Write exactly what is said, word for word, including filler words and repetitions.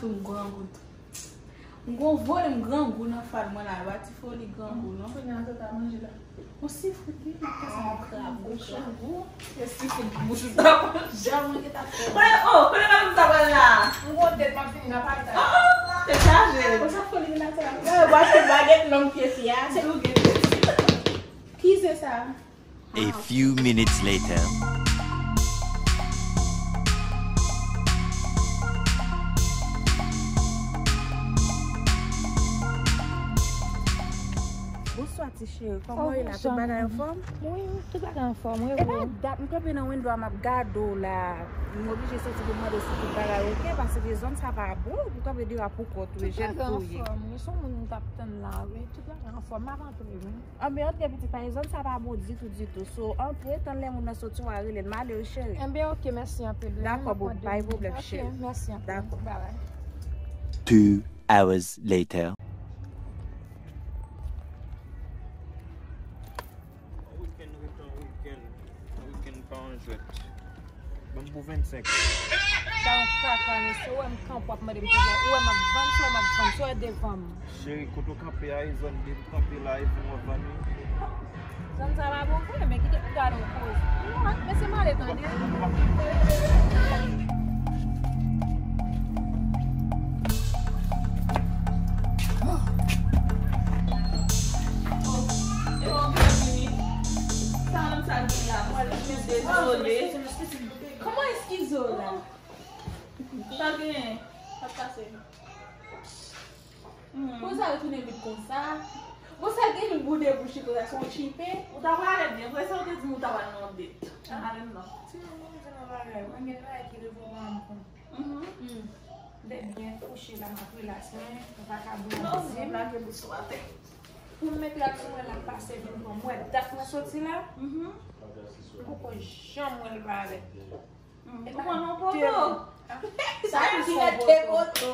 Tou m grangou tou. M gon volim grangou nan fal mwen la, pa ti foli grangou non. Kounye a sa ta manje la. On sifrit wi, m ap fè sa yon krab, yon krab. Yon sifrit bouch ou ta manje. Jan mwen gen ta fè. Konnen, oh, konnen pa m sa pral la. M gon tèt m ap vini nan pay sa. Oh, oh, tèt chaje. Konsa foli vin atè la. Wè, w achte bagèt long pye fi a, se ou gen tèt. Ki se sa? A few minutes later. Bonswa ti cheri, kòman w ye la? Tout bagay anfòm? Wi, tout bagay anfòm, wi. Epa dat m kanpe nan windo a m ap gade w la. M oblije soti pou m mande w si tout bagay oke, paske zòn sa pa bon pou kanpe deyò a pou kòt ou, e jèn fi w ye. Tout bagay anfòm, wi, se yon moun m t ap tann la, wi. Tout bagay anfòm, m ap antre, wi. Anben, antre pitit, pa zòn sa pa bon ditou, ditou. So, antre, tann lè moun nan soti, w a rele l, m ale wi cheri. Enben, oke, mèsi anpil, wi. Dakò, boo, pa gen pwoblèm cheri. Oke, mèsi anpil. Dakò. Bye bye. Two hours later. Wikenn ret an wikenn, wikenn pa an jwèt. Ban m pou vennsenk. Sa yon kaka, mesye. Ou wè m kanpe, w ap mande m pou vennsenk. Ou wè m ap vann, si w wè m ap vann, si w wè devan m. Cheri, kote w kanpe a, e zòn de m kanpe la, e pou w ap vann wi. Zòn sa pa bon vre, men kite m gade yon koze. Non, mesye, m ale tande. Oh, e bon, byenvini. Sa menm sa k vin la, mwen dezole. Kòman eskize w la? Sa genyen? Sa k pase? Hmm. Konsa yo tounen vit konsa. Bon, sa gen yon gou debouche konsa, se yon chipe. Ou ta prale byen vre, sa ou te di m ou ta pral nan yon date. An ale m non. Ti moun, mwen di nou bagay, mwen gen bagay ki rive w pa m konn. Mhm. Hmm. M te byen kouche la, m ap rilaks mwen, m pa ka bouyi. Non, m lage bous sou atè. Pou m met rad sou mwen, l ap pase vin pran m. Wè dat mwen soti la, mhm, m poko janm wè l parèt. Mm, ou konn yon poto? Sa ki rete poto.